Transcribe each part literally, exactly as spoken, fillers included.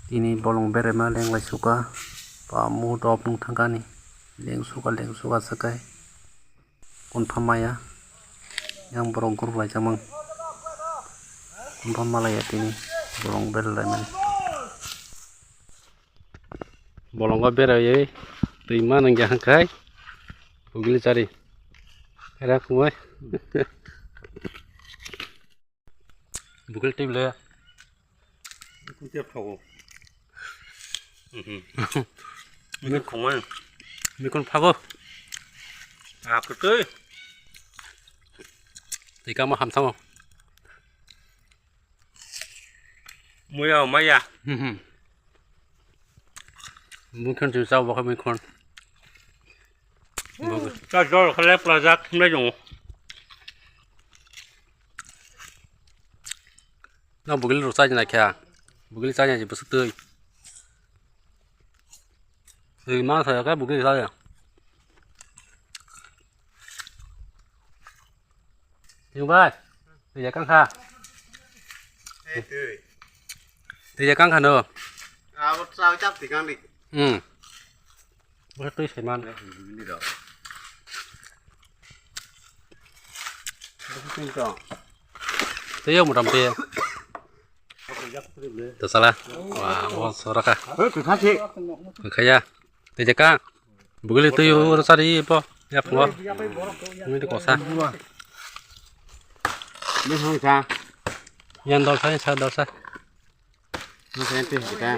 Tini bolong berema lenglai suka, pa mu dop nung thangkani, leng suka, leng suka sakai, kunpha maya, yang borok guruk lai chamang, kunpha malaya tini bolong berlaimani. Bolongo beraiwi twi ma nangya hwnkhe bugli chari. Era khumui. Bugli twi le. Mikun tei phago. Mhm. Mikun khumui. Mikun phago. Ah, kwtwi. Twi kama hamsamo. Muya maya. Mhm. Mikun twi chao bokhe mikun. Cha jol khale plajak himlai jongo. No bugil ro chajna kya? Bugil chajna je busuk twi. Twi ma sa ka bugil chajna. Yung bai. Twi jakang kha. Twi jakang kha no. Abo cha chap tikang di. Hmm. Bo twi saiman. Twi yo motam twi. To sala. Wa, bo soraka. Khaya. Twi jakang. Bugili twi oro sari po. Ya phungo. Ini di kosa. Ini hong sa. Yang dol sa, sa dol sa. Ini sa yang twi kita.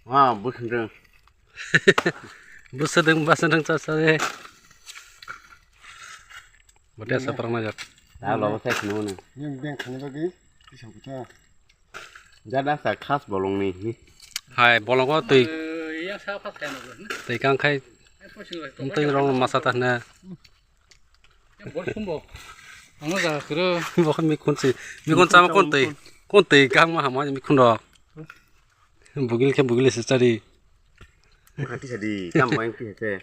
Wow, bus hendeng. Bus sedeng, bus sedeng sa sa. Bote sa parang najak. Dah lo saya kena mana? Yang beng kena lagi. Bisa kita. Jada sa khas bolong ni. Hai, bolongo twi. Twi kang khai. Twi rong masa ta hna. Bo khe mikun si. Mikun sama kon twi. Kon twi kang ma hama mikun rok. Bugil khe bugil se chari. Kati sadi, tam boyang pi se.